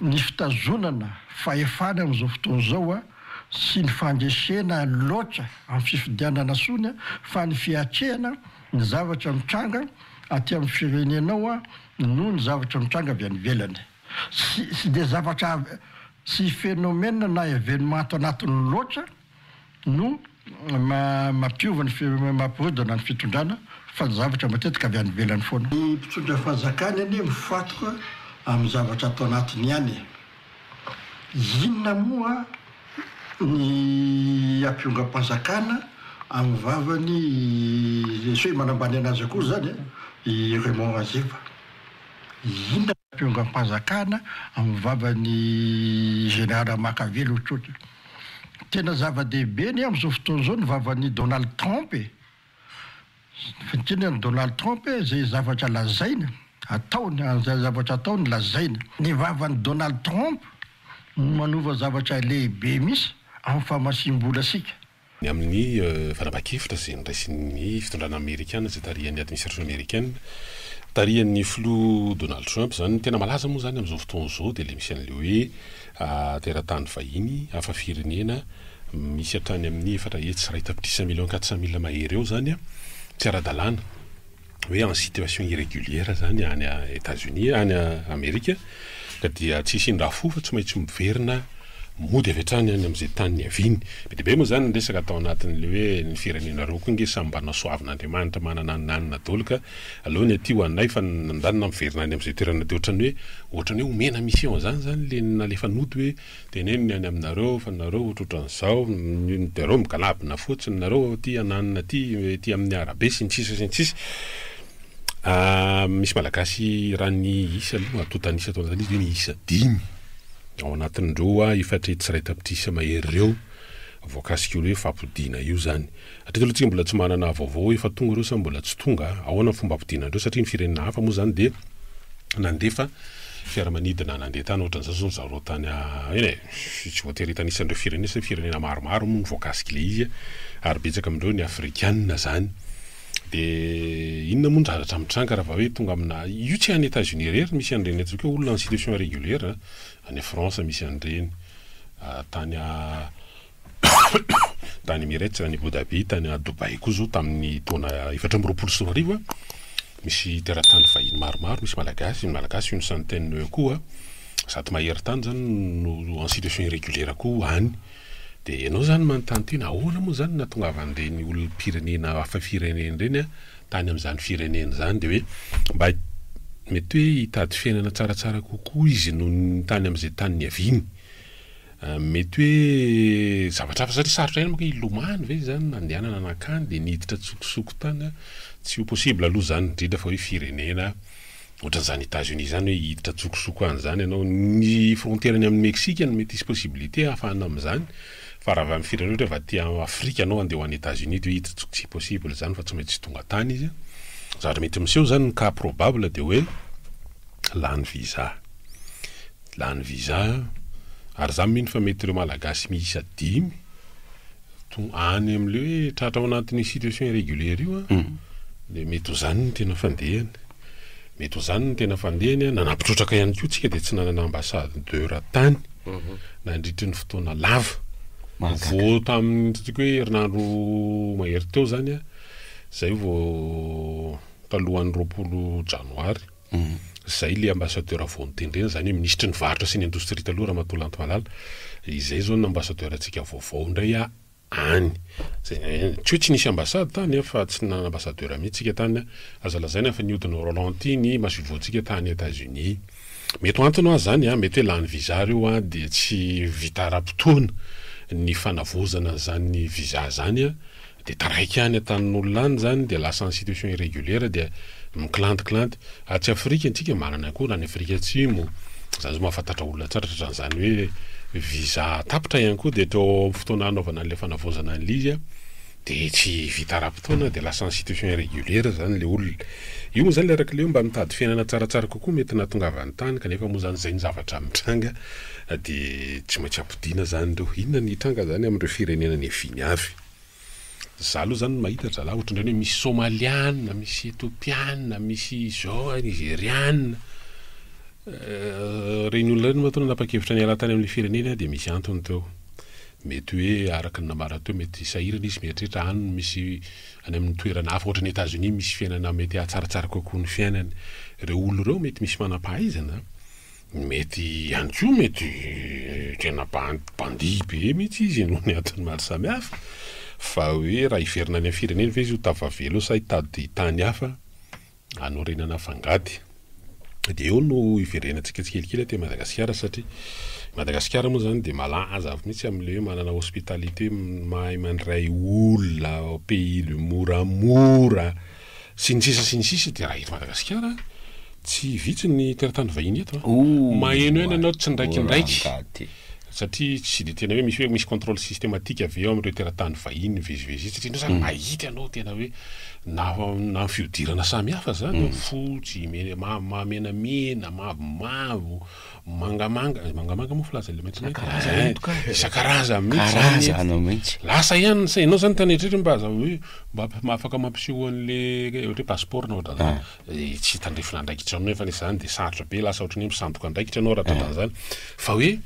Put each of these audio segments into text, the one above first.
Ny fitazonana fahefana amin'izao fotoana izao sy ny fandresena loatra amin'ny fifidianana sonia fa ny fiatrehana ny zavatra mitranga aty amin'ny firenenao noho ny zavatra mitranga avy any ivelany. Tsy tsy dia zavatra tsy phénomène na événement ato anatiny loatra no mampiova ny mampirodana ny fitondrana fa ny zavatra matetika avy any ivelany foana. Ny mpitondra fanjakana anie mifantoka amin'ny zavatra ato anatiny ihany e! Inona moa ny hampiongam-panjakana amin'ny vavany tsy hoe manambany anazy akory izany e, i Raymond Razeva. Inona ny hampiongam-panjakana amin'ny vavan'i Général Ramakavelo ohatrohatra. Tena zava-dehibe anie amin'izao fotoana izao ny vavan'i Donald Trump e! Ny an'i Donald Trump e, izay zavatra lazainy, ataony, izay zavatra ataony lazainy. Ny vavan'i Donald Trump no manova zavatra lehibe mihitsy amin'ny famatsiam-bola antsika. Ny amin'ny fanapahan-kevitra izay noraisin'ny fitondrana amerikana izay tarihan'ny administration americaine, tarihan'ny filoha Donald Trump izany, ny tena malaza moa izany amin'izao fotoana izao dia ilay misy an'ilay hoe teratany vahiny hafa firenena misy hatrany amin'ny 401 tapitrisa millions 400 mille mahery eo izany tsy ara-dalàna. hoe en situation irrégulière zany any Etats Unis, any Amerika, ka dia tsy hisy indrafo fa tsy maintsy miverina mody avy hatrany any amin'izay tany niaviany. Be dia be moa zany ny resaka tao anatin'ilay hoe ny firenenareo koa nge samy mba nasoavin'Andriamanitra manana an'anona daholo ka aleo ny aty ho anay fa nandany miverina any amin'izay toerana dia ohatran'ny hoe ohatran'ny hoe omena mission zany zany le nalefa nody hoe Teneno ny any aminareo fa nareo ohatrohatran'izao, ny nareo migalabona fotsiny, nareo aty ananona aty, ety amin'ny arabe sy ny sisa sy ny sisa. Misy Malagasy raha ny isa aloha antontan'isa ato anatin'izy dia miisa dimy ao anatin'ireo 401 tapitrisa mahery ireo voakasik'io hoe fampodiana io izany. Hatreto aloha tsika mbola tsy manana vaovao hoe efa tonga ireo sa mbola tsy tonga. Ahoana ny fomba hampodiana an'ireo satria ny firenena hafa moa izany dia nandefa fiaramanidina nandeha tany ohatran'izao zao zareo tany eny e, tsy voatery hitanisa an'ireo firenena satria firenena maromaro moa no voakasik'ilay izy ary betsaka amin'ireo ny afrikana izany. Dia inona moa ny zavatra mitranga raha vao hoe tonga amina, io tsy any Etats Unis irery no misy an'ireny antsoiko hoe olona en situation irrégulière, any France misy an'ireny, tany Tany Emirates, any Abu Dhabi, tany Dubaï koa izao tamin'ny taona 2024, misy teratany vahiny maromaro, misy malagasy, ny malagasy une centaine koa, zato mahery tany izany no en situation irrégulière koa any. Dia ianao izany manontany tena, ahoana moa izany no nahatongavan'ireny olom-pirenena hafa firenena ireny tany amin'izany firenena izany? Dia hoe mba mety hoe hitady fiainana tsaratsara kokoa izy noho ny tany amin'izay tany niaviany. Mety hoe zavatra hafa satria sarotra ihany manko hoe hilomano ve izany nandehanana nankany dia niditra an-tsokosoko tany an, tsy ho possible aloha izany indrindra fa hoe firenena ohatran'izany Etats Unis izany hoe hiditra an-tsokosoko any izany ianao, ny frontière-ny amin'i Mexique no mety hisy possibilité ahafahana amin'izany fa raha avy amin'ny firenena ohatra hoe avy aty Afrika ianao handeha ho any Etats Unis dia hoe hiditra an-tsokosoko tsy possible izany fa tsy maintsy tonga tany izy an, zavatra mety miseho izany ny cas probable dia hoe lany visa. Lany visa ary za mino fa mety ireo malagasy miisa dimy to any amle hoe tratra ao anatin'io situation irrégulière io an de mety ho zany ny tena fandehany, mety ho zany ny tena fandehany an, nanampy trotraka ihany koa tsika de tsy nanana ambassadeur tany nandritry ny fotoana lava, vao tamin'ny tiako hoe herinandro mahery teo zany an zay vao talohan'ny 20 janoary. Izay ilay ambassadeur vao notendrena, izany hoe minisitry ny varotra sy ny indostria taloha Ramatoa Lanto Malala, izay izao no ambassadeur antsika vaovao indray any. Tsy hoe tsy nisy ambassade tany fa tsy nanana ambassadeur mihitsy isika tany, aza lazaina fa nihodina au ralenti ny masoivohontsika tany Etats Unis. Mety ho antony hoa izany, mety hoe lany visa ireo dia tsy vita ara-potoana ny fanavaozana an'izany visa izany. Dia taraiky any an-tanin'olona any izany dia lasa en situation irrégulière dia mikilantikilanty. Atsy Afrika antsika manana koa raha any Afrika Atsimo, za zao mahafantatra olona tsara tratran'izany hoe visa tapitra ihany koa dia teo amin'ny fotoana hanaovana an'ilay fanavaozana an'ilay izy dia tsy vita ara-potoana dia lasa en situation irrégulière izany ilay olona. Io moa izany ilay araka ilay hoe mba mitady fiainana tsaratsara kokoa mety nahatongavany tany kanefa moa izany izay ny zavatra mitranga dia tsy maintsy ampodiana izany ireo. Inona ny hitranga izany amin'ireo firenena niaviany avy? Za aloha zany mahita ry zalahy ohatran'ireny hoe misy somaliana, misy etopiana, misy izao, nizeriana. Ireny olona ireny matoa nanapa-kevitra niala tany amin'ilay firenena dia misy antony teo. Mety hoe araka ny nambarany teo mety sahirana izy mieritreritra any no misy any amin'ny toerana hafa ohatran'i Etazonia misy fiainana mety hahatsaratsara kokoa ny fiainany. Ireo olona ireo mety misy manam-pahaizana, mety ihany koa mety tena bandit be mihitsy izy noho ny antony maro samihafa. Fa hoe raha hiverina any amin'ny fireneny ve izy ho tafavela eo sa hitady tany hafa? hanorenana fangady. Dia eo no hiverenantsika tsikelikely aty Madagasikara satria i Madagasikara moa izany dia malaza mihitsy amin'ilay hoe manana hospitalité, mahay mandray olona, pays le moramora sy ny sisa sy ny sisa. Dia raha eto Madagasikara tsy vitsy ny teratany vahiny eto an. Maheno ihany ianao tsindraikindraiky. Satria tsy dia tena hoe misy hoe misy contrôle systématique avy eo amin'ireo teratany vahiny mivezivezy etsy satria ianao zany mahita ianao tena hoe na na ny fihodirana samy hafa zany fotsy, mena, menamena, mavomavo, mangamanga, mangamanga moa filaza ilay maitsomaitso Isan-karazany eto ka. Isan-karazany mihitsy zany eto. Karazana mihitsy. Lasa ihany ny sainao zany tany eritreritra mba aza hoe mba afaka mampiseho an'le ohatra hoe passeport na ohatran'izany. Tsy tandrifina andraikitra anao nefa izany dia sarotra be, lasa ohatran'ny hoe misandoka andraikitra ianao raha tratran'izany. Fa hoe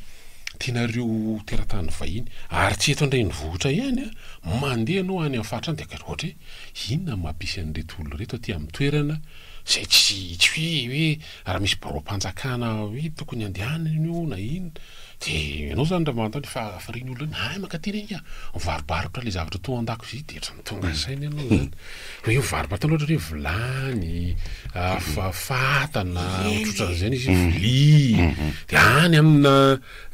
tena ireo teratany vahiny, ary tsy eto an-drenivohitra ihany an, mandeha ianao any amin'ny faritra any dia ohatra hoe inona no mampisy an'ireto olona ireto aty amin'ny toerana izay tsy tsy hoe hoe raha misy biraom-panjakana hoe tokony handehanana io na inona. Dia ianao izany raha manontany fa fa ireny olona ireny, hay mankaty ireny ka, mivarobarotra ilay zavatra tao an-dakozia dia ohatran'ny tonga saina ianao izany. Hoe mivarobarotra ohatra hoe vilany, fatana, ohatrohatran'izany izy, vilia. Dia any amina,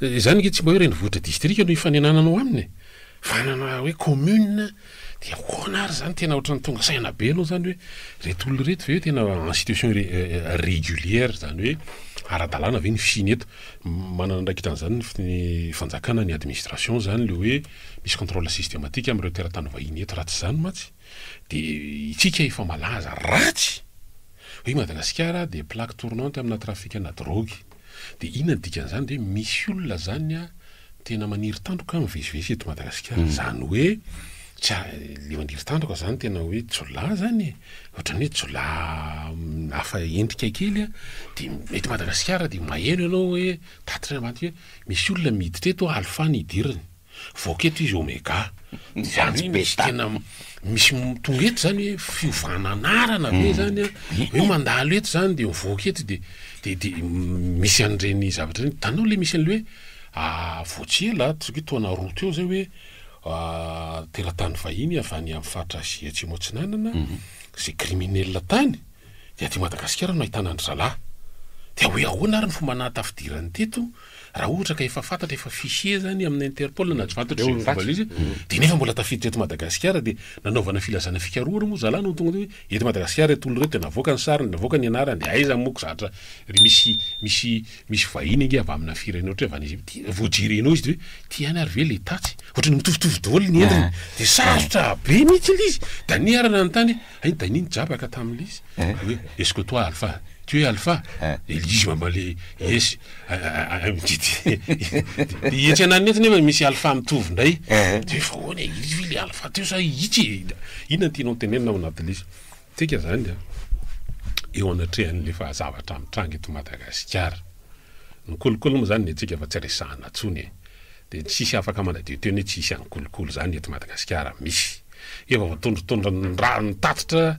izany ange tsy mba hoe renivohitra distrika no ifanenananao aminy e, fa any hoe commune. Dia ahoana ary izany, tena ohatran'ny tonga saina be ianao izany hoe ireto olona ireto ve tena en situation régulière, izany hoe ara-dalàna ve ny fisiany eto? Manana andraikitra an'izany ny fanjakana, ny administration izany ilay hoe misy contrôle systématique amin'ireo teratany vahiny eto, raha tsy izany mantsy dia isika efa malaza ratsy hoe i Madagasikara dia plaque tournante amina trafikana drogue, dia inona ny dikan'izany? Dia hoe misy olona izany an, Tena maniry tandroka mivezivezy eto Madagasikara, izany hoe tsy le maniry tandroka zany tena hoe jiolahy zany e, ohatran'ny hoe jiolahy hafa endrika kely a, de eto Madagasikara de maheno ianao hoe tatitra any ambadika hoe misy olona miditra eto alpha ny idirany, voaka eto izy omega, zany hoe misy tena misy tonga eto zany hoe fiovana anarana ve zany a, hoe mandalo eto zany de mivoaka eto de de de misy an'ireny zavatra ireny, hitanao le misy an'le hoe Vao tsy ela, ataontsika hoe taona roa teo izay hoe teratany vahiny avy any amin'ny faritra Azia Atsimo Atsinanana izay criminel tany dia aty Madagasikara no ahitana an-dry zalahy. Dia hoe ahoana ary ny fomba nahatafidirany teto raha ohatra ka efa fantatra, efa fichier izany amin'ny Interpol na tsy fantatro izay fomba ilay izy, dia nefa mbola tafiditra eto Madagasikara dia nanaovana filazana fikarohana moa zalahy no tonga teo hoe eto Madagasikara ireto olona ireto dia navoaka ny sariny, navoaka ny anarany, dia aiza moa ko zatra ry misy misy Misy vahiny ange avy amina firenena ohatra hoe avy any Egypte, vao jerenao izy de hoe ty ihany ary ve le tatsy? Ohatran'ny mitovitovy daholo ny endriny, de sarotra be mihitsy le izy, Dania ary nanontany hoe hay Dania nijabaka tamin'le izy hoe est ce que toi Alpha, tu es Alpha? De izy mamaly hoe yes, de etsy ananiny etsy nefa misy Alpha mitovy indray, de hoe fa ahoana e, izy ve le Alpha teo sa itsy e? Inona no tianao tenenina ao anatin'le izy? Tsika zany a, eo anatrehan'le fa zavatra mitranga eto Madagasikara, ny kolikoly moa zany ny antsika efa tsy resahana tsony e, de tsisy afaka manadio teny hoe tsisy any kolikoly zany eto Madagasikara, misy, efa voatondrotondron'ny ra ny tatitra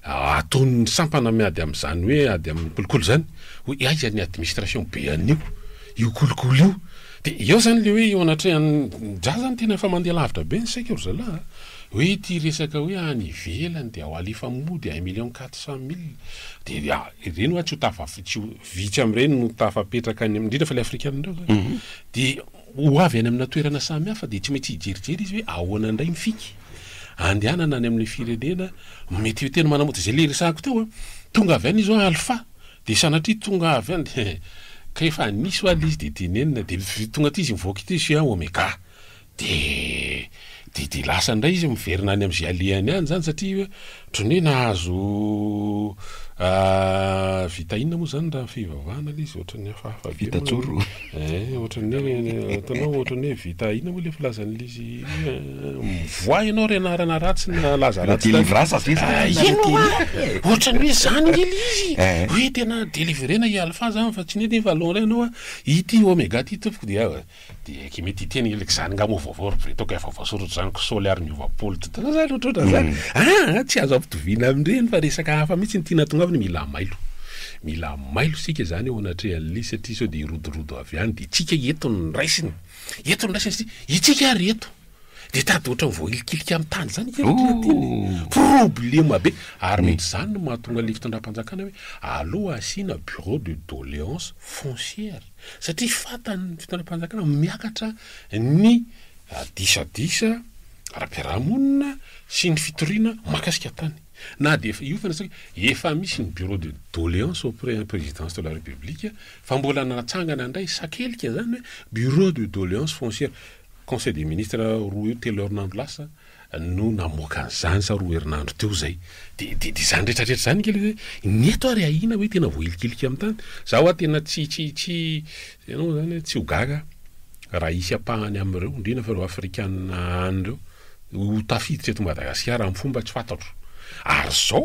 ataon'ny sampana miady amin'izany hoe ady amin'ny kolikoly zany, hoe aiza ny administration be an'io, io kolikoly io, de eo zany le hoe eo anatrehan'ny, za zany tena efa mandeha lavitra be ny saiko ry zalahy a. Hoe ity resaka hoe any ivelany dia ao alefa mody un million quatre cent mille dia ireny hoa tsy ho tafa tsy ho vitsy amin'ireny no tafapetraka any indrindra fa ilay afrikana ireo zany dia ho avy any amina toerana samy hafa dia tsy maintsy hijerijery izy hoe ahoana indray ny fika andehanana any amin'ilay firenena mety ho tena manamody izay le resahako teo a tonga avy any izy hoe alpha dia sanatria tonga avy any ka efa nisy hoa le izy dia tenenina dia tonga aty izy mivoaka ity izy hoe omega De de de lasa indray izy miverina any am'zay alehany any zany satria ohatran'ny hoe nahazo Vita inona moa zany raha fivavahana le izy ohatran'ny hafahafa be Vita moa tsoro. Eh, ohatran'ny hoe hitanao ohatran'ny hoe vita inona moa le filazan'ilay izy mivoaha ianao ry anarana ratsy na laza La ratsy délivrance ve zany Ah, na ino teny hoa e? ohatran'ny hoe zany nge le izy Eh. hoe tena délivrena i alpha zany fa tsy nety fa aloha indray ianao a ity oméga ty tompoko dia Dia ki mety hiteny ilay zany nga moa vaovao ry bre toka efa voasoratra zany ko saoly ary miova polo ty tena zany ohatrohatra zany aa tsy azo ampitoviana amin'ireny fa resaka hafa mihitsy ny tiana tongavana mila mailo mila mailo sika zany eo anatrehan'le satria sao dia hirodorodo avy any dia tsika eto no raisina eto no raisina satria itsika ary eto dia tady ohatran'ny voahilikilika amin'ny tany zany ika ry tiana e problema be ary mety zany no mahatonga le fitondram-panjakana hoe aleo asiana bureau de doléance foncière Satria fantany ny fitondram-panjakana miakatra ny disadisa ara-piarahamonina sy ny fitoriana mahakasika tany. Na dia efa, io fa natsanga, efa misy ny bureau de doléance auprès ny présidence de la république fa mbola natsangana indray sakelika zany hoe bureau de doléance foncière. Conseil des ministres roa eo telo herinandro lasa no namoaka an'izany sa roa herinandro teo izay. De de de izany rehetra rehetra izany kely hoe ny eto ary ahiana hoe tena voahilikilika amin'ny tany. Za hoa tena tsy tsy tsy ianao moa zany tsy ho gaga raha hisy ampahany amin'ireo, indrindra fa ireo afrikana any ireo, ho tafiditra eto Madagasikara amin'ny fomba tsy fantatro. Ary izao,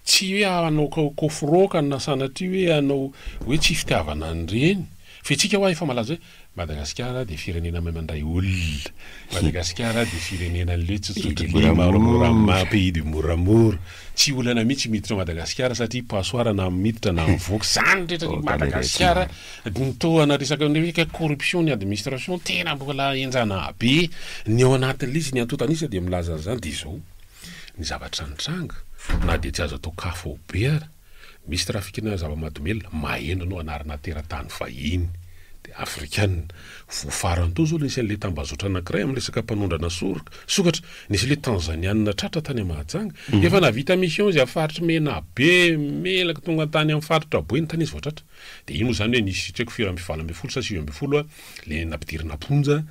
tsy hoe hanao kôfrôka na sanatria hoe hanao hoe tsy fitiavana an'ireny, fa isika hoa efa malaza hoe Madagasikara dia firenena mahay mandray olona, Madagasikara dia firenena an'le tsotsotra le moramora, pays du moramora, tsy olana mihitsy miditra ao Madagasikara satria passoire na miditra na mivoaka, zany rehetra rehetra Madagasikara ny tohana resaka hoe corruption ny administration tena mbola henjana be ny ao anatin'le izy, ny antontan'isa dia milaza an'izany, dia izao ny zavatra nitranga na dia tsy azo atao cas faobe ary. Misy trafikina zava-mahadomelina, maheno anao anarana teratany vahiny, dia afrikana. Vao farany teo zao nisy an'ilay tambazotra anankiray amin'ny resaka mpanondrana soroka, sokatra, nisy ilay tanzanianina tratra tany Mahajanga. Efa nahavita mission izy avy faritry Menabe, Melaky tonga tany amin'ny faritra Boeny tany izy vao tratra. Dia iny moa izany hoe nisy tsy haiko firy amby 18 sa 19 le nampidirina am-ponja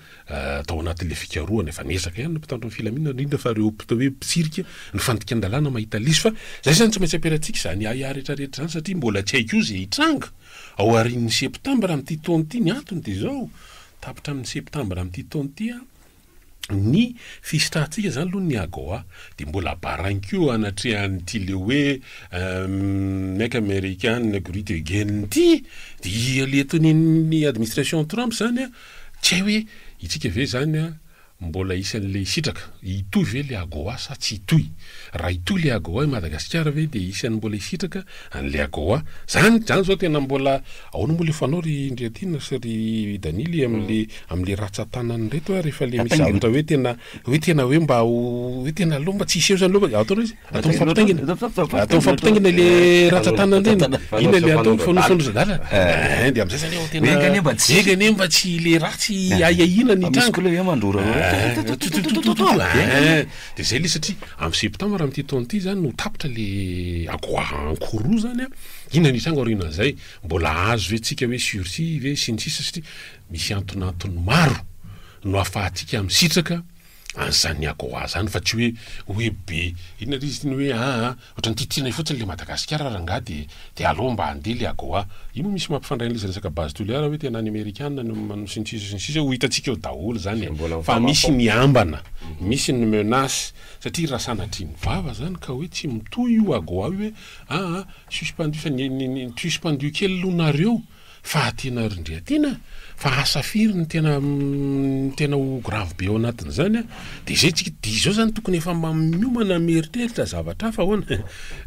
tao anatin'ilay fikarohana. Efa niezaka ihany ny mpitandro ny filaminana, indrindra fa ireo mpitao hoe mpitsirika ny fandikan-dalàna mahita lisy fa izay izany tsy maintsy ampiarantsika izany ahiahy rehetra rehetra izany satria mbola tsy hay koa izay hitranga ao aorian'ny septambra amin'ity taona ity. Ny antony dia izao, tapitra amin'ny septambra amin'ity taona ity ny fisitrahantsika izany aloha ny AGOA dia mbola baraingo koa anatrehan'ity le hoe Make American Great Again ity dia le ataon'ny administration Trump izany an, tsy hay hoe itsika ve izany an mbola hisy an'le hisitraka, hitohy ve le AGOA sa tsy hitohy? Raha hitohy le AGOA i Madagasikara ve dia hisy an'ny mbola hisitraka an'le AGOA? Zany, zany zao tena mbola, ahoana moa le fanao ry Ndriatiana sy ry Danily amle amle ratsan-tanan'ireto a rehefa le misy zavatra hoe tena hoe tena hoe mba ho hoe tena aleo mba tsy hiseho zany aloha fa atao izy atao mifampitaingina atao mifampitaingina le ratsan-tanana ireny inona le atao mifanosanosa-dalana eh de am'zay zany eo tena Enga anie mba tsy enga anie mba tsy le ratsy ahiahiana ny Fa misy hitranga koa le hoe mandrora Eh, tu tu tu tu tu eh de zay le satria amin'ny septembre amin'ity taona ity zany no tapitra le AGOA ankiroa zany a inona ny hitranga aorianan'izay mbola azo ve tsika hoe sursis ve sy ny sisa satria misy antonantony maro no ahafahantsika misitraka an'izany AGOA zany fa tsy hoe hoe be inona ry izy ity ny hoe aa ohatran'ny tiatianay fotsiny le Madagasikara rangaha de de aleo mba handeha le AGOA. Io moa misy mampifandray an'ilay resaka base Toliara hoe tena any Amerikana no manao sy ny sisa sy ny sisa ho hitantsika eo daholo zany e. Fa misy ny ambana, misy ny menace satria raha sanatria ny vava zany ka hoe tsy mitohy io AGOA io hoe aa suspendu fa ny ny suspendu kely aloha nareo Fa tena ry Ndriatiana fa asa firy ny tena tena ho grave be ao anatin'izany a, de zay tsika de izao zany tokony efa mba miomana mieritreritra zavatra hafa ahoana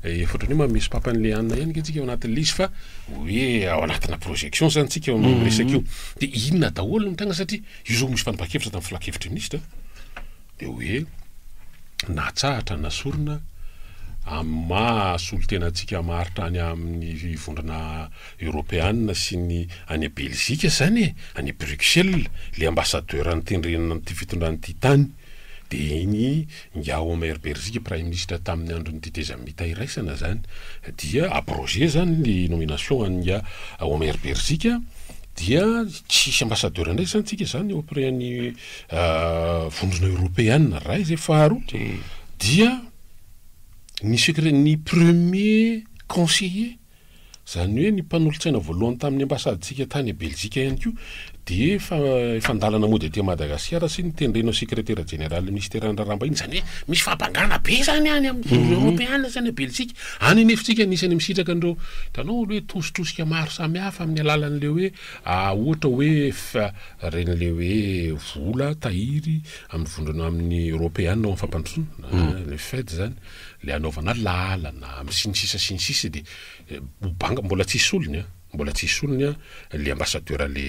efa ohatran'ny hoe manome sopapa an'le anona ihany ange tsika ao anatin'le izy fa hoe ao anatina projection zany tsika eo amin'io resaka io, de inona daholo no mitranga satria io zao misy fanapahan-kevitra tamin'ny filankevitry ny minisitra de hoe natsahatra nasorina amin'ny maha solontena antsika maharitra any amin'ny vondrona Eoropeana sy ny any Belzika izany e, any Bruxelles, le ambassadeur notendrena an'ity fitondrana ity tany, de iny ingahy Omer Beriziky praiminisitra tamin'ny andron'ny tetezamita iraisana zany, dia abrogé zany ny nomination an'ingahy Omer Beriziky, dia tsy hisy ambassadeur indray zany tsika zany auprès an'ny vondrona Eoropeana, ray zay, faharoa dia ny secret, ny premier. conseiller, izany hoe ny mpanolotsaina voalohany tamin'ny ambasadintsika tany Belzika ihany koa dia efa efa an-dalana mody aty Madagasikara sy notendrena ho sekretera jeneralin'ny minisiteran'ny raharaham-bahiny, izany hoe misy fahabangana be izany any amin'ny Eoropeana sy any Belzika. Any anefa isika anisan'ny misitraka an'ireo, hitanao aloha hoe tosotrosika maro samihafa amin'ny alalan'ilay hoe ohatra hoe ireny ilay hoe vola tahiry amin'ny vondrona amin'ny Eoropeana ao amin'ny fampandrosoana, le FED izany, le hanaovana lalana, sy ny sisa sy ny sisa dia ho banga, mbola tsy hisy olony an, mbola tsy hisy olony an, le ambassadeur le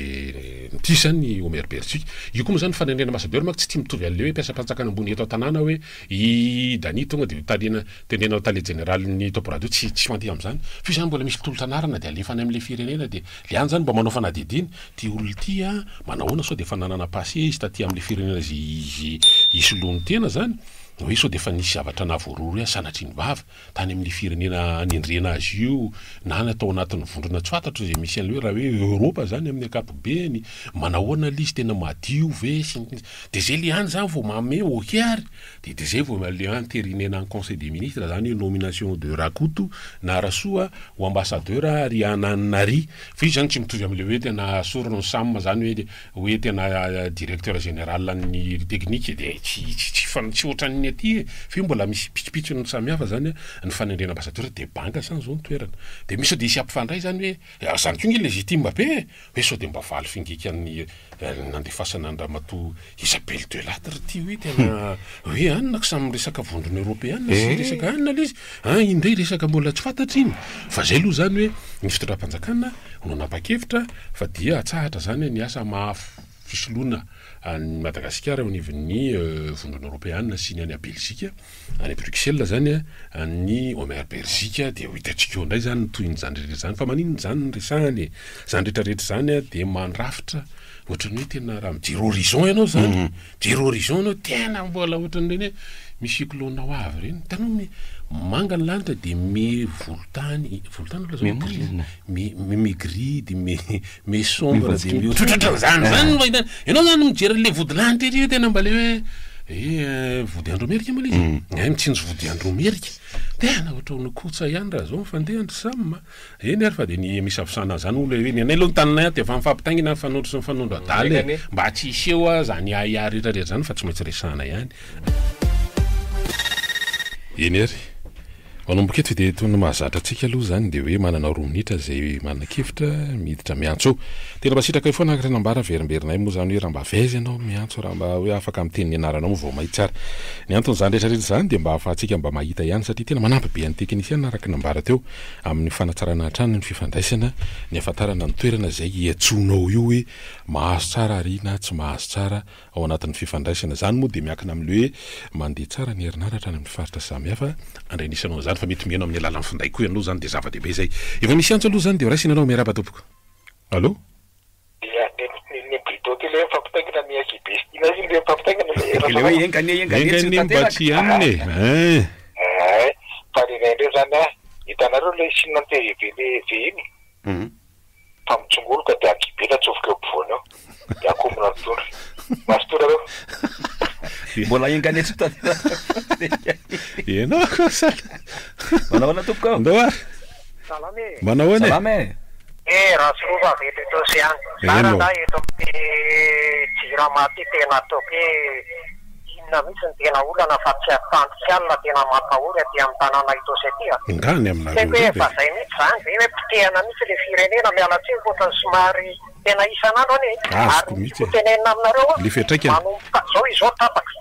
ity izany Omer Beriziky, io koa moa izany fanendrena ambassadeur manko tsy tia mitovy an'le hoe mpiasam-panjakana ambony eto an-tanàna hoe i Dany tonga dia hotarihina tendrena ho tale jeneralin'ny Top Radio, tsy tsy mandeha amin'izany, fa io izany mbola misy tolotra anarana dia alefa any amin'le firenena dia le any izany mba manao fanadihadiana, ity olona ity an, manahoana sao dia efa nanana passé izy taty amin'le firenena izay izy isoloany tena izany, hoe sao dia efa nisy zavatra nahavoarohirohy azy sanatria ny vava tany amin'ilay firenena anendrena azy io na ny atao anatin'ny vondrona tsy fantatro izay misy an'ilay hoe raha hoe Eoropa izany amin'ny ankapobeny, manahoana ilay izy tena madio ve sy ny dia izay ilay any izany vao manome ok ary dia dia izay vao ilay enterinena en conseil des ministres izany hoe nomination de Rakoto na Rasoa ho ambassadeur ary Ananary fa io izany tsy mitovy amin'ilay hoe tena asorina ny Sam izany hoe hoe tena directeur général ny technique dia tsy tsy tsy fa tsy ohatran'ny aty e, fa io mbola misy pitsopitsony samihafa zany an, ny fanendrena ambassadeur dia banga zany zao ny toerana, dia misy sao dia hisy hampifandray zany hoe zany koa nge légitime be e, hoe sao dia mba valy fingikan'ny nandefasana an'i ramatoa Isabelle Delattre ity hoe tena hoe anona ko samy miresaka vondrona eoropeana sy resaka anona le izy an, iny indray resaka mbola tsy fantatra iny, fa zay aloha zany hoe ny fitondram-panjakana no nanapa-kevitra fa dia atsahatra zany ny asa maha fisoloana an'i Madagasikara eo anivon'ny vondrona eoropeana sy ny any Belzika, any Bruxelles zany an'i Omer Berzika dia ho hitantsika eo indray zany ny tohin'izany rehetra izany fa maninona izany no resahana e? Izany rehetra rehetra izany dia mandrafitra ohatran'ny hoe tena raha mijery horizon ianao zany, mijery horizon ianao tena mbola ohatran'ireny hoe misy cyclone ho avy ireny, hitanao mi- manga ny lanitra dia mi volontany, volontany aloha zao gris, mi mi mi gris de mi mi sombre de mi ohatrohatran'izany zany no fahitana, ianao zany mijery an'le vodilanitra ery tena mba le hoe eh vodiandro merika moa le izy, eh mitsinjo vodiandro merika, tena ohatran'ny kotsa ihany raha zao ny fandehany ry Sam a. Eny ary fa dia ny misavosana zany moa le hoe ny anay aloha ny taninay ato dia efa mifampitaingina mifanondro sy mifanondro adala e, mba tsy hiseho zany ahiahy rehetra rehetra zany fa tsy maintsy resahana ihany. Eny ary. Manomboka eto dia toy ny mahazatra antsika aloha izany dia hoe manana roa minitra izay manan-kevitra miditra miantso eo. Tena mba sitrakay foana araka ny nambara averimberinay moa izany hoe raha mba avy aiza ianao miantso raha mba hoe afaka miteny ny anaranao moa vao may tsara. Ny anton'izany rehetra rehetra izany dia mba ahafahantsika mba mahita ihany satria tena manampy be an'ny teknisiana araka ny nambara teo amin'ny fanatsarana hatrany ny fifandraisana, ny hahafantarana ny toerana izay iantsoanao io hoe mahazo tsara ary na tsy mahazo tsara ao anatin'ny fifandraisana. Izany moa dia miankina amin'ilay hoe mandeha tsara ny herinaratra any amin'ny faritra samihafa andrenesanao an'izany fa mety mihaino amin'ny alalan'ny finday koa ianao izany dia zava-dehibe izay. Efa misy antso aloha izany dia raisina ianao. Miarahaba tompoko. Allô? Dia ny ny Brito ty le mifampitaingina ny ankibe sy Tina iny le mifampitaingina le Le hoe enga anie enga anie tsy ho Enga anie mba tanteraka. tsy hanina e! Hein! Hay, fa ny anay indray zany an, hitanareo le signe ny TGV le V iny? Fa mitsongoloka dia ankibe no atsofoka eo ampovoany eo, dia akoho no mitondra. Mazotoa nareo. Mbola enga anie tsy ho tanteraka. Ianao kosa. Manao ahoana tompoko? Ndao ary. Salama e! Manao ahoana e? Salama e! Eh Rasorova avy eto Itaosy ihany. Za Eny ô. rangahy eto amin'ity jirama ity tena ataoko hoe inona mihitsy no tena olana fa tsy atoandro tsy alina tena mampahory aty amin'ny tanàna Itaosy aty a. Nga ny Tsy aminareo haiko hoe indray efa ve? zay mihitsy zany ve hoe potehana mihitsy le firenena miala tsiny fa ohatran'ny somary tena isan'andro anie ary Azoko ny mihitsy tiako e. tenenina aminareo a Le fiantraikany. manomboka zao izao tapaka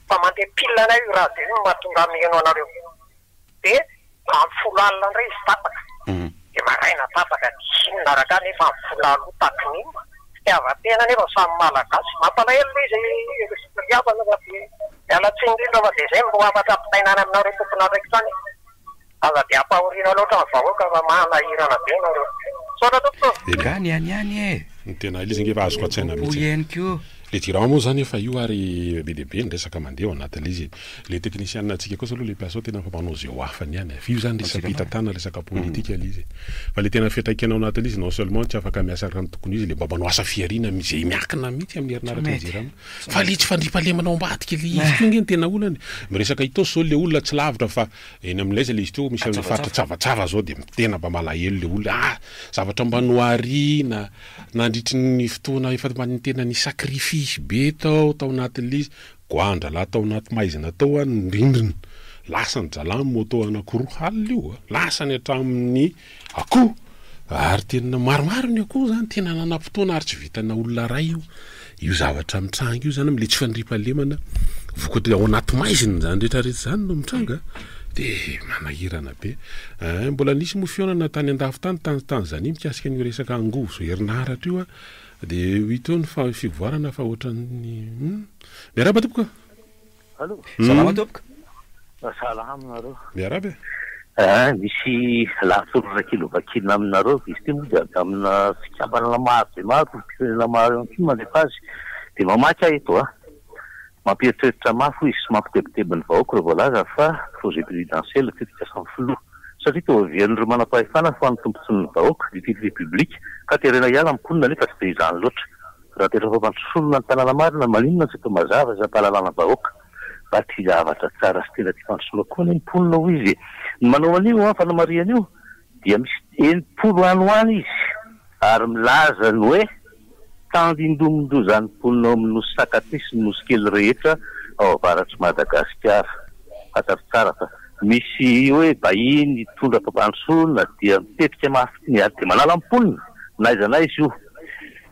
fa mandeha pile anay io radio io no mahatonga ahy miheno anareo. Dia amin'ny folo alina indray izy tapaka, dia maraina tapaka, dia inona rangah nefa amin'ny folo aloha takin'inona? Fitiavan-tena nefa samy Malagasy. Mampalahelo ilay izy ry havana fa dia miala tsiny indrindra fa dia izay no hafatra ampitaina any aminareo tompon'andraikitra any e. Aza dia ampahoriana loatra ny vahoaka fa manahirana be nareo. Misaotra tompoko. Nga ny any ihany e! Ny tena izy ange efa azoko an-tsaina Roapolo mihitsy e. ihany koa. Le jirama moa zany efa io ary be dia be ny resaka mandeha ao anatin'ilay izy e. Le technician antsika kosa aloha le mpiasa ao tena efa manao izay ho afany ihany e. Fa io zany resa-pitantanana, resaka politika ilay izy e. Fa le tena fiantraikany ao anatin'ilay izy non seulement tsy afaka miasa araka ny tokony ho izy le mba manao asa fihariana izay miankina mihitsy amin'ny herinaratra ny jirama. Fa le tsy fandriampahalemana ao ambadika ilay izy koa ange no tena olana e. Miresaka Itaosy zao le olona tsy lavitra fa eny amin'ilay aiza ilay izy teo misy an'ilay faritra Tsavatsava zao dia tena mba malahelo le olona ah zavatra mba nohariana Nandritry ny fotoana efa mba tena ni-sacrifice be tao tao anatin'ilay izy, goan-drahalahy tao anaty maizina tao an, ny rindrina, lasany drahalahy ny moto anakiroa alina io an, lasany hatramin'ny akoho, ary tena maromaro ny akoho zany, tena nanam-potoana ary tsy vitana olona iray io, io zavatra mitranga io zany amin'ilay tsy fandriampahalemana vokatry ao anaty maizina izany rehetra rehetra izany no mitranga de manahirana be. Eh, mbola nisy moa fihaonana tany andafy tany, tany Tanzanie mikasika an'io resaka angovo sy herinaratra io a, de ho hita eo ny fa- fivoarana fa ohatran'ny hum. Miarahaba tompoko. Allo. Salama tompoko. Salama nareo. Miarahaba e. Ah, misy lahatsoratra kely ho vakiana aminareo, izy ity moa dia avy amina fikambanana maro dia maro, olom-pirenena maro ihany koa no mandefa azy. Dia mamaky aho eto a. Mampieritreritra mafy hoy izy sy mampitebiteby ny vahoaka ireo voalaza fa projet présidentiel tetikasan'ny filoha. Satria toa heverin'ireo manam-pahefana fa ny tombontsoan'ny vahoaka, l'utilité publique, ka terena hiala ny mponina nefa tsy dia izany loatra. Raha tena fampandrosoana ny tanàna marina, maninona no tsy atao mazava sy ampahalalana vahoaka? Mba tia zavatra tsara sy tena tia fandrosoana koa anie ny mponina hoy izy e! Ny manao an'io an, fanamarihana io, dia misy 60 any ho any izy ary milaza ny hoe tandindomin-doza ny mponina ao amin'ny nosy Sakatia sy ny nosy kely rehetra ao avaratr'i Madagasikara. Fantatro tsara fa misy hoe vahiny hitondra fampandrosoana dia mitetika mafy ny ary dia manala ny mponina na aiza na aiza io.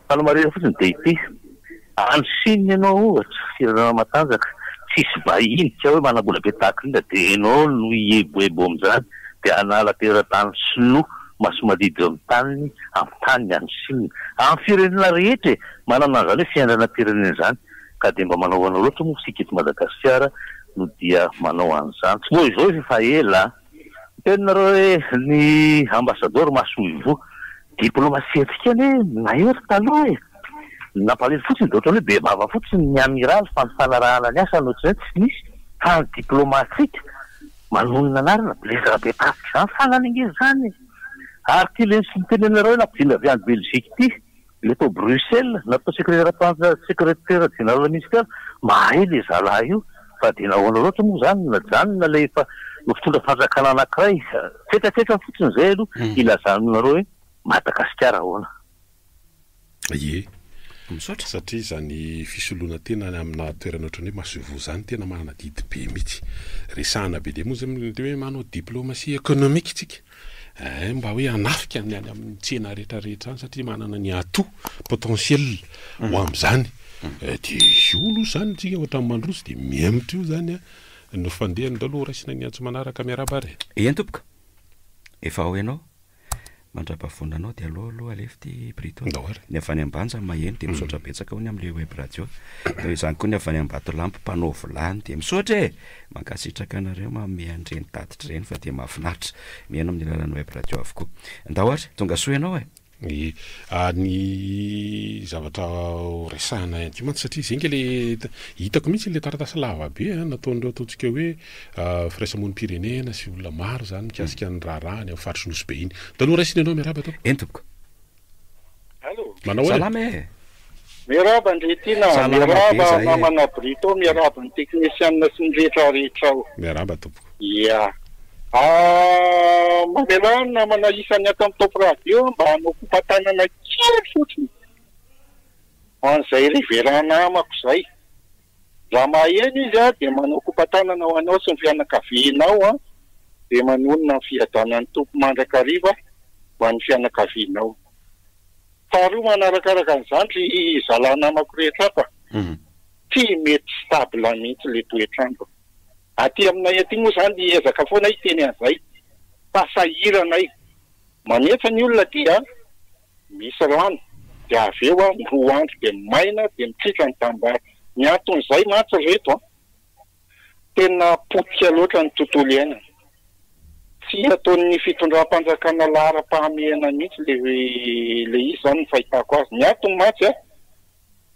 Fanamarihana fotsiny dia ity, any Chine ianao ohatra, firenena matanjaka, tsisy vahiny ka hoe manam-bola be tahaka inona dia ianao no hieboebo amin'izany dia hanala teratany sinoa maso-mandidy eo amin'ny taniny, amin'ny taniny any Chine. Amin'ny firenena rehetra e! Manana an'izany hoe fiandrianam-pirenena izany ka dia mba manao ahoana loatra moa isika eto Madagasikara no dia manao an'izany. Tsy vao izao izy fa ela an! Miteny nareo hoe ny ambasadaoro masoivoho. Diplomasiantsika anie nahery taloha e! Ny nampalahelo fotsiny dia ohatran'ny hoe be vava fotsiny ny amiraly fa ny fanarahana ny asany ohatran'izay tsy nisy fa ny diplomatsika manonona anarana Blaise Rabetafika izany farany ange izany e! Ary ity le nitenenanareo hoe nampidinina avy any Belgique ity Le tao Bruxelles, natao secrétaire secrétaire général ministère, mahay le zalahy io, fa dia nahoana loatra moa zany no najanona le efa mpitondra fanjakana anakiray, fetraketrany fotsiny zay aloha ilazana aminareo hoe Madagasikara ahoana. Ie. Misaotra. Satria izany fisoloana tena any amina toerana ohatran'ny hoe masoivoho izany tena manana adidy be mihitsy. Resahana be dia moa izay hoe manao diplomatie économique tsika. Eh, mba hoe hanafika ny any amin'ny tsena rehetra rehetra any satria manana ny atout potentiel ho mm. amin'izany. Mm. Eh, dia io aloha izany tsika ohatran'ny mandroso dia mihemotra io izany a. No fandehany ndao aloha raisina ny antso manaraka miarahaba ary. Eny tompoko. Efa ao ianao. Mandrapavonona anao dia aleo aloha alefa ity Brito. Ndao ary. Ny avy any Ambanja maheno dia misaotra betsaka hono amin'ilay web radio. Toy izany koa ny avy any Ambatolampy mpanao vilany dia misaotra e! Mankasitraka anareo manome an'ireny tatitra ireny fa dia mahafinaritra mihaino amin'ny alalan'ny web radio avokoa. Ndao ary, tonga soa ianao e! Ny ny zavatra ho resahana ihany koa mantsy satria izay nge le hitako mihitsy le taratasy lava be a nataon'ireo ataontsika hoe firaisamonim-pirenena sy olona maro izany mikasika ny raharaha any amin'ny faritry Nosy Be iny. Taloha raisina ianao miarahaba tompoko. Eny tompoko. Allo. Manao ahoana? Salama e! Miarahaba ndry Tiana, Salama be miarahaba zahay e. namana Brito, miarahaba ny teknisianina sy ny rehetra rehetra ao. Miarahaba tompoko. Ia. Ah, mamelà ny namana isany ato amin'ny Top Radio mba hanao kopa-tanana kely fotsiny ho an'izay révérend namako izay. Raha maheno izy dia manao kopa-tanana ho anao sy ny fianakavianao an, dia manonona ny fiadanan'ny Tompo mandrakariva ho an'ny fianakavianao. Faharoa manarakaraka an'izany ry zalahy namako rehetra ato a, tsy mety stable mihitsy le toetr'andro. Aty aminay aty moa izany hiezaka foana hiteny an'izay fa sahirana ay. Manetsa ny olona aty a, misy rano dia avy eo an roa andro dia maina dia mitritra ny tanimbary. Ny anton'izay mantsy ry reto an, tena potika loatra ny tontolo iainana. Tsy ataon'ny fitondram-panjakana laharam-pahamehana mihitsy le le izy izany ny fahitako azy. Ny antony mantsy an,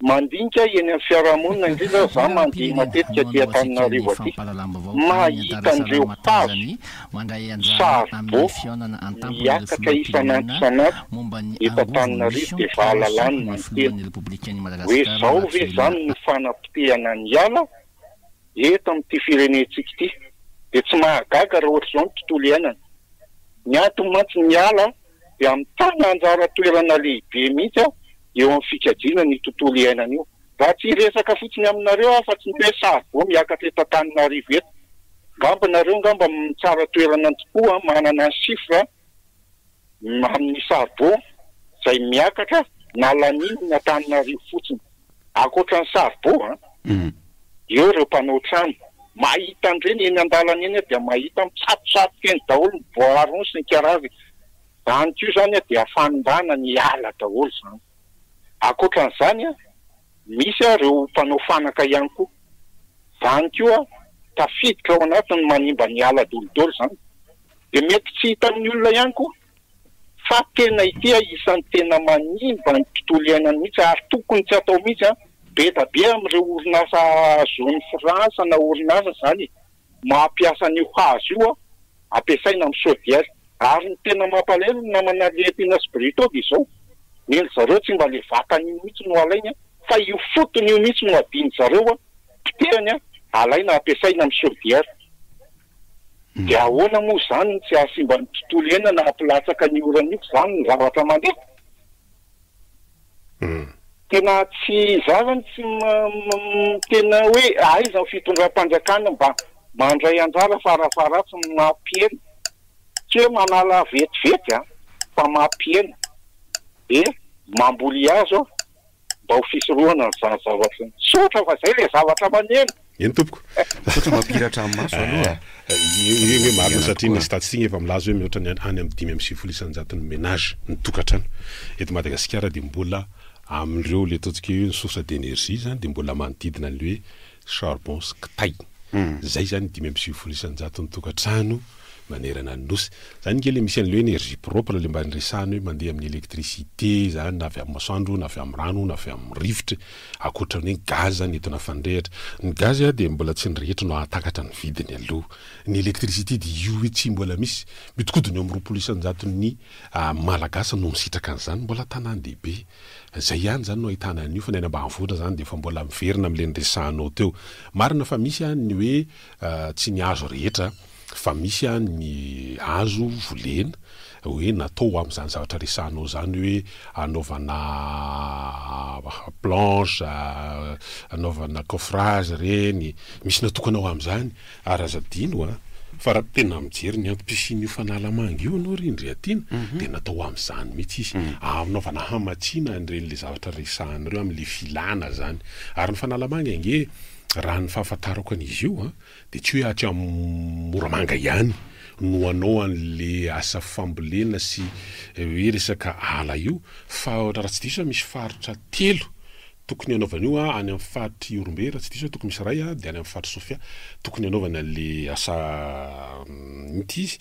Mandinika eny amin'ny fiarahamonina indrindra za mandeha matetika aty Antananarivo aty, mahita an'ireo hazo saribô miakatra isan'andro isan'andro eto Antananarivo dia fahalalana ny tena hoe zao ve zany no fanapotehana ny ala eto amin'ity firenentsika ity. Dia tsy mahagaga raha ohatr'izao ny tontolo iainana. Ny antony mantsy ny ala dia mitana anjara toerana lehibe mihitsy eo amin'ny fikajiana an'io tontolo iainana io. Raha tsy hiresaka fotsiny aminareo aho fa tsy ny hoe saribô miakatra eto Antananarivo eto. Ngamba nareo ngamba tsara toerana tokoa manana ny chiffre amin'ny saribô izay miakatra na lanin'ny Antananarivo fotsiny. Ankoatra ny saribô an, eo ireo mpanao trano. Mahita an'ireny eny an-dalana eny aho dia mahita mitsatosatoka eny daholo ny bois rond sy ny karazany. Izany koa izany dia fanimbana ny ala daholo izany. Ankoatra an'izany, misy ireo mpanao fanaka ihany koa. Izany koa tafiditra ao anatin'ny manimba ny ala dolidoly izany. Dia mety tsy hitan'ny olona ihany koa fa tena ity isan'ny tena manimba ny tontolo iainana mihitsy ary tokony tsy atao mihitsy. Be da be amin'ireo orinasa zone France na orinasa izany mampiasa an'io hazo io ampiasaina amin'ny chaudière. Ary ny tena mampalahelo ny namana Liettina sy Brito dia izao, ny an-dry zareo tsy mba le vatany iny mihitsy no alainy fa io fotony io mihitsy no adin-dry zareo potehany alaina ampiasaina amin'ny chaudière. Dia ahoana moa izany no tsy hahasimba ny tontolo iainana hampilatsaka ny orana io f'izany ny zavatra mandeha? Tena tsy za zany tsy tena hoe aiza ny fitondram-panjakana mba mandray anjara farafaharatsiny mampihena, tsy hoe manala vetivety an, fa mampihena dia mamboly hazo mba ho fisorohana an'izany zavatra izany. Tsotra fa zay le zavatra maneno. Eny tompoko. Misaotra mampihiratra ny maso aloha. Io ange marina satria ny statistique efa milaza hoe mihoatra ny any amin'ny 95 isan-jaton'ny ménage, ny tokantrano eto Madagasikara dia mbola amin'ireo le ataontsika hoe ny source d'énergie zany dia mbola manodidina an'ilay hoe charbon sy kitay. Zay zany 95 isan-jaton'ny tokantrano manerana ny Nosy. Zany nge le misy an'le hoe énergie propre le mba niresahana hoe mandeha amin'ny électricité zany na avy amin'ny masoandro na avy amin'ny rano na avy amin'ny rivotra ankoatra ny hoe gaz zany entina fandrehitra. Ny gaz dia mbola tsy ny rehetra no hahatakatra ny vidiny aloha. Ny électricité dia io hoe tsy mbola misy. Mihodinkodina eo amin'ny 20 isan-jaton'ny Malagasy no misitraka an'izany mbola tanàn-dehibe. Zay ihany zany no ahitana an'io fa ny any ambanivohitra zany dia efa mbola miverina amin'le niresahanao teo. Marina fa misy ny hoe tsy ny hazo rehetra fa misy ny hazo volena hoe natao ho amin'izany zavatra resahanao izany hoe anaovana planche, anaovana coffrage ireny, misy natokana ho amin'izany ary aza adino an, fa raha tena mijery ny antom-pisian'io fanalamanga io ianao ry Ndriatiana dia natao ho amin'izany mihitsy izy, anaovana hamatsiana an'ireny le zavatra resahana ireo amin'le filana izany, ary ny fanalamanga ange raha ny fahafantarako an'izy io an, Dia tsy hoe atsy Moramanga ihany no hanao an'le asa fambolena sy hoe resaka ala io fa raha tsy diso aho misy faritra telo tokony hanaovana io, any amin'ny faritr'i Ihorombe raha tsy diso aho tokony misy iray dia any amin'ny faritr'i Sofia tokony hanaovana an'le asa inona ity izy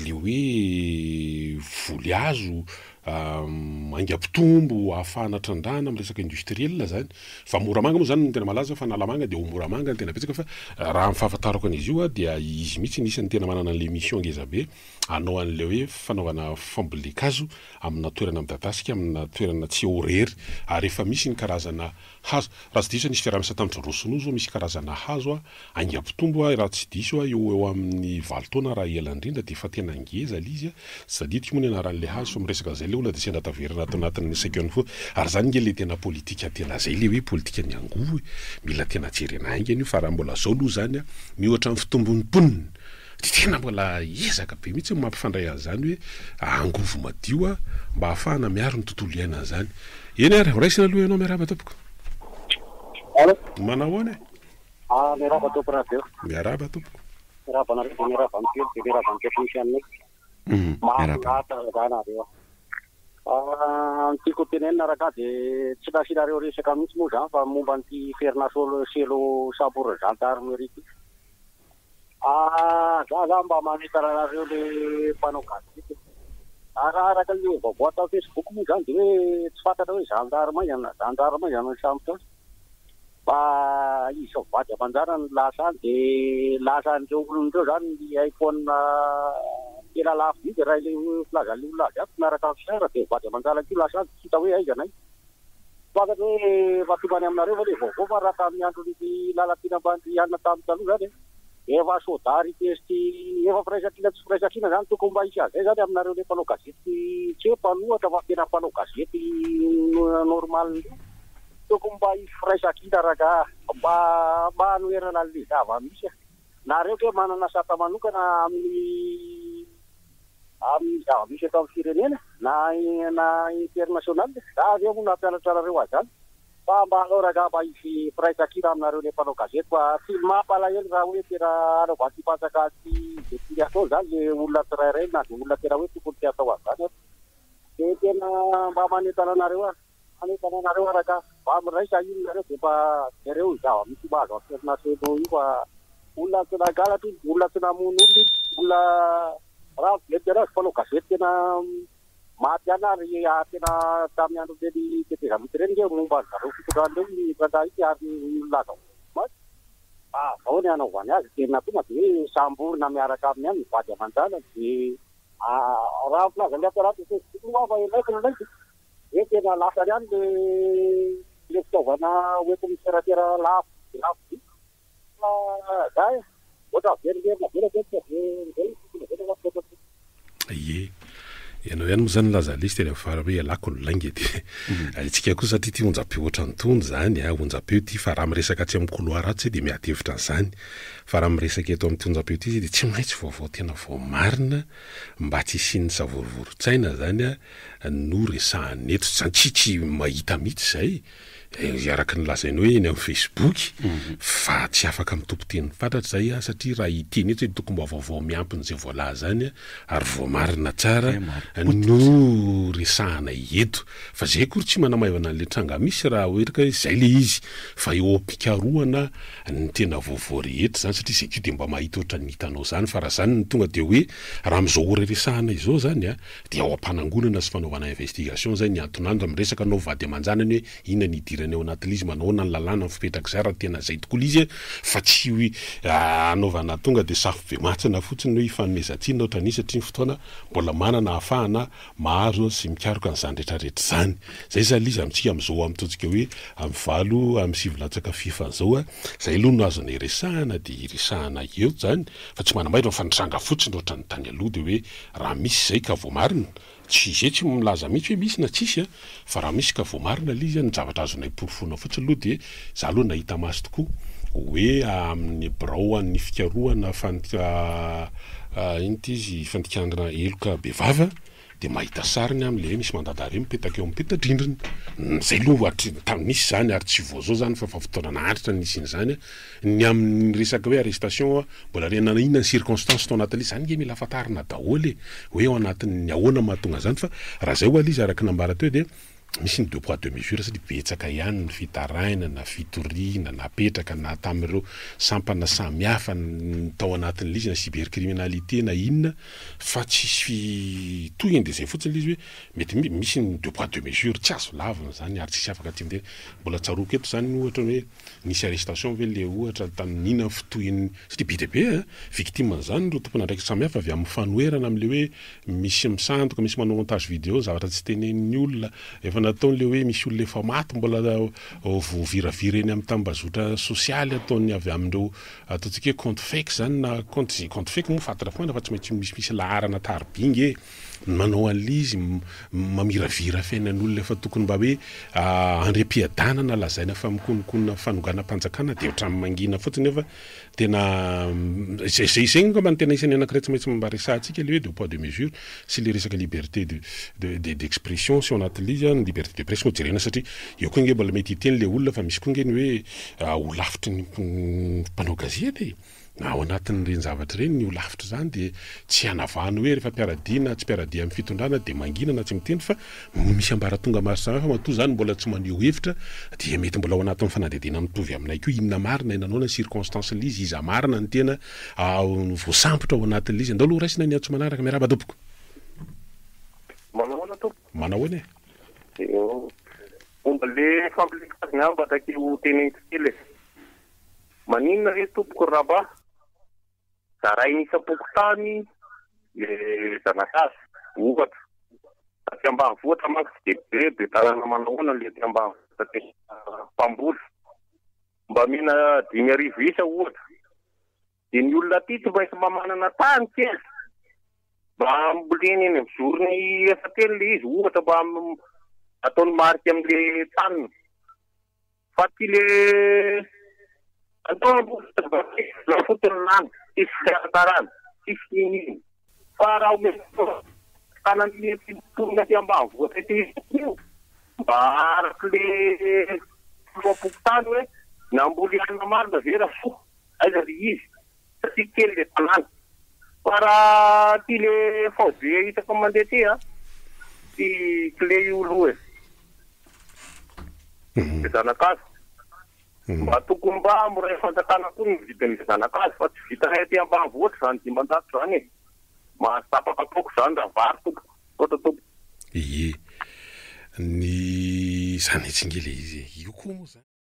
le hoe voly hazo Haingam-pitombo ahafahana trandrahana amin'ny resaka industriel zany. Fa Moramanga moa zany no tena malaza fa Analamanga dia ao Moramanga no tena betsaka fa raha ny fahafantarako an'izy io dia izy mihitsy no isan'ny tena manana an'ilay mission ngeza be hanao an'ilay hoe fanaovana fambolen-kazo amina toerana midadasika, amina toerana tsy eo irery ary efa misy ny karazana hazo. Raha tsy diso aho nisy fiaraha-miasa tamin-dry zareo sinoa zao misy karazana hazo Haingam-pitombo aho raha tsy diso aho eo ho eo amin'ny valo taona raha ela indrindra dia efa tena ngeza ilay izy a! Tsy tadidiko moa ny anaran'ilay hazo fa miresaka an'izay ilay olona dia sendra taverina ato anatin'ny saiko ihany koa. Ary izany nge ilay tena politika tena izay ilay hoe politikan'ny angovo e! Mila tena jerena haingana io fa raha mbola izao aloha izany a, miohatra amin'ny fitombon'ny mponina dia tena mbola ezaka be mihitsy ny mampifandray an'izany hoe angovo madio a, mba hahafahana miaro ny tontolo iainana izany. Eny ary, horaisina aloha ianao miarahaba tompoko. Allo. Manao ahoana e? Ah, miarahaba tompoko radio. Miarahaba tompoko. Miarahaba anareo dia miarahaba an'i Pierre dia miarahaba ny technicien. Mahafinaritra rangahy nareo. Ah, ny tiako ho tenenina rangahy dia tsy nasianareo resaka mihitsy moa izany fa momba an'ity Fernasol Selo Samborin'ny Gendarmerie ity. Ah, za za mba manentana anareo le mpanao gazety. Raha araka ny vaovao ato amin'ny Facebook moa izany dia hoe tsy fantatra hoe gendarme aiza na gendarme aiza no nisambotra azy. Fa izy sy ny vady aman-janany no lasa any dia lasan'ireo olona ireo izany ny iPhone tena lafo vidy raha ilay filazan'ilay olona azy ato miaraka amin'ny fiara dia ny vady aman-janany koa lasa any tsy hita hoe aiza na aiza. Tsy fantatro hoe efa tonga any aminareo ve ilay vaovao fa raha tamin'ny andron'ny Lalatiana Ambanirianina tamin'ny taloha izany e, efa solidarité sy efa firaisankina tsy firaisankina izany tokony mba hisy an'izay izany aminareo ilay mpanao gazety tsy hoe mpanohatra fa tena mpanao gazety normal ireo. Tokony mba hisy firaisankina rangaha mba mba hanoherana an'ilay zava-misy a. Nareo ve manana sata manokana amin'ny amin'ny zava-misy eto amin'ny firenena na na international? Za ve moa no hampianatra anareo an'izany? Fa mba aleo rangaha mba hisy firaisankina aminareo le mpanao gazety fa tsy mampalahelo raha hoe tena hanaovan'ity mpanjaka ity ze tiany atao zany le olona tsirairay na de olona tena hoe tokony tsy hatao an'izany ary. De tena mba manentana anareo aho. Manentana anareo araka mba miraisa iny nareo de mba jereo ny zava misy mahazo an'i Fernaselo io fa olona tsy nangalatra iny, olona tsy namono olona iny, olona raha mijery anazy mpanao gazety tena maty ihany ary tena tamin'ny andron'ireny tetezamita ireny nge momba an zareo fitondrana ireo iny rangahy iny ary nilaza ho maty fa zao ny hanaovany azy tena tonga de hoe samborina miaraka aminy ihany ny vady aman-janany de raha ny filazan'ny ato anaty facebook moa fa ilaiko ny lainga. Hoe tena lasa ihany le le fitaovana hoenti-miserasera lafo dia lafo be. Fa za e, ohatra miverimberina be matetika dia izay no tokony lazaina fa misaotra tompoko. Ie. Ianao ihany moa izany nilaza lesy teny amin'ny farany hoe ialako ny lainga dia isika koa satria ity onjam-peo ohatran'itony izany a, onjam-peo ity fa raha miresaka atsy amin'ny couloir atsy dia miady hevitra an'izany fa raha miresaka eto amin'ity onjam-peo ity dia tsy maintsy vaovao tena voamarina mba tsy hisian'ny savorovoron-tsaina izany a, no resahana eto, zany tsy tsy mahita mihitsy zay, araka ny lazainy hoe eny amin'ny Facebook, fa tsy afaka mitompo teny fatratra zay aho satria raha hiteny eto hoe tokony mba vaovao miampy an'izay voalaza any ary voamarina tsara no resahana eto, fa zay akory tsy manamaivana an'le tranga misy raha hoe ka zay le izy, fa eo am-pikarohana ny tena vaovao rehetra zany satria zay koa de mba mahita ohatran'ny hitanao zany, fa raha zany no tonga de hoe raha amin'izao ora iresahana izao zany a, Dia ao am-panangonana sy fanaovana investigation zay ny antonandro miresaka anao vady aman-janany hoe inona ny idirany ao anatin'ilay izy, manao ahoana ny lalàna mifipetrak'izay raha tena zay tokoa ilay izy fa tsy hoe anaovana tonga dia safobemantsina fotsiny hoe ifanomezan-tsiny na ohatran'iny satria ny fotoana mbola manana ahafahana mahazo sy mikaroka an'izany rehetrarehetra izany. Zay zany ilay izy amintsika amin'izao amintaontsika hoe amin'ny valo amin'ny sivy latsaka fahefany izao zay aloha no azonay resahana dia iresahana eo zany fa tsy manamaivana fa nitranga fotsiny ohatran'ny tany aloha dia hoe Raha misy izay ka voamarina, tsy izay tsy milaza mihitsy hoe misy na tsisy a, fa raha misy ka voamarina ilay izy a, ny zavatra azonay porofoina fotsiny aloha dia za aloha nahita maso tokoa hoe amin'ny birao an'ny fikarohana fandika inona ity izy fandikana heloka bevava dia mahita sariny aho amin'ilay hoe misy mandat d'arrêt mipetaka eo amin'ny peta-drindrina, izay aloha hatry ny tamin'ny nisy izany ary tsy vao izao izany fa efa fotoana naharitra ny nisian'izany a. Ny amin'ny resaka hoe arrestation mbola re na inona ny circonstance tao anatin'ilay izy, zany nge mila fantarina daholo e, hoe ao anatin'ny ahoana mahatonga an'izany fa raha zay ho'a ilay izy araka ny nambara teo dia misy ny deux poids deux mesures satria betsaka ihany ny fitarainana, fitoriana napetraka na tamin'ireo sampana samihafa tao anatin'ilay izy na cybercriminalité na inona fa tsisy tohiny dia zay fotsiny ilay izy hoe mety misy ny deux poids deux mesures tsy azo lavina izany ary tsisy afaka tsy miteny, mbola tsaroako eto izany ohatra hoe Nisy arrestation ve le ohatra tamin'ny inona ny fitohin'ny, satria be dia be an, victime an'izany ireo tompon'andraikitra samihafa avy amin'ny fanoherana amin'le hoe misy misandoka, misy manao montage vidéo ny zavatra tsy tenenin'ny olona, efa nataony le hoe misy olona efa maty mbola voaviravira eny amin'ny tambazotra sosialy ataon'ny avy amin'ireo ataontsika hoe compte fake zany na compte, izay compte fake moa fantatra foana fa tsy maintsy misimisy laharana tarobia nge e. manao an'ilay izy mamiravira fiainan'olona efa tokony mba hoe andriam-piadanana lazaina fa mikononkonona fanonganam-panjakana dia ohatran'ny mangina fotsiny nefa tena izay izay izay angamba no tena isan'ny anankiray tsy maintsy mba resahantsika ilay hoe deux poids deux mesures sy ilay resaka liberté de de d'expression sy ao anatin'ilay izy ny liberté de presse moa jerena satria eo koa ange mbola mety hiteny ilay olona fa misy koa ange ny hoe holafitry ny mpanao gazety e. Na ao anatin'ireny zavatra ireny ny holafitra izany dia tsy hanavahana hoe rehefa mpiara-dia na tsy mpiara-dia amin'ny fitondrana dia mangina na tsy miteny fa misy ambaratonga maro samihafa matoa izany mbola tsy maneho hevitra dia mety mbola ao anatin'ny fanadihadiana mitovy aminay koa inona marina nanaona ny circonstance ilay izy iza marina no tena voasambotra ao anatin'ilay izy. Andao aloha raisina ny antso manaraka. Miarahaba tompoko. Manahoana e? Eo. Momba le fampilefazy angamba taky ho teneniko kely e. Maninona re tompoko Rabat? Zaraina isam-pokontany le zanakazo, ohatra. Aty ambanivohitra manko tsy dia be be tanàna manahoana le aty ambanivohitra tena mpamboly. Mba omena 5000 isa ohatra. Dia ny olona aty tsy maintsy mba manana tany kely mba hamboleny eny amin'ny zorony efa teny le izy ohatra mba ataony marika amin'le taniny. Fa ty le atao hamboly fotony lany, tsisy fikarakarana, tsisy n'inon'inona. Fa raha omena tanan'ny mponina aty ambanivohitra aty io mba araka le filoham-pokontany hoe namboly hanina marina ve Rasoa? Aiza le izy satria kely le tanàna. Fa raha ty le faobe hitako mandeha ty a, ty clé io aloha e. Le zanakazo. Mba tokony mba hamorain'ny fanjakana koa ny vidin'le zanakazo fa tsy vitanay aty ambanivohitra zany 500 zany e. Mahazo tapaka toaka zany raha vary tompoko. Misaotra tompoko. Ie. Ny zany mihitsy nge le izy e. Io koa moa zany.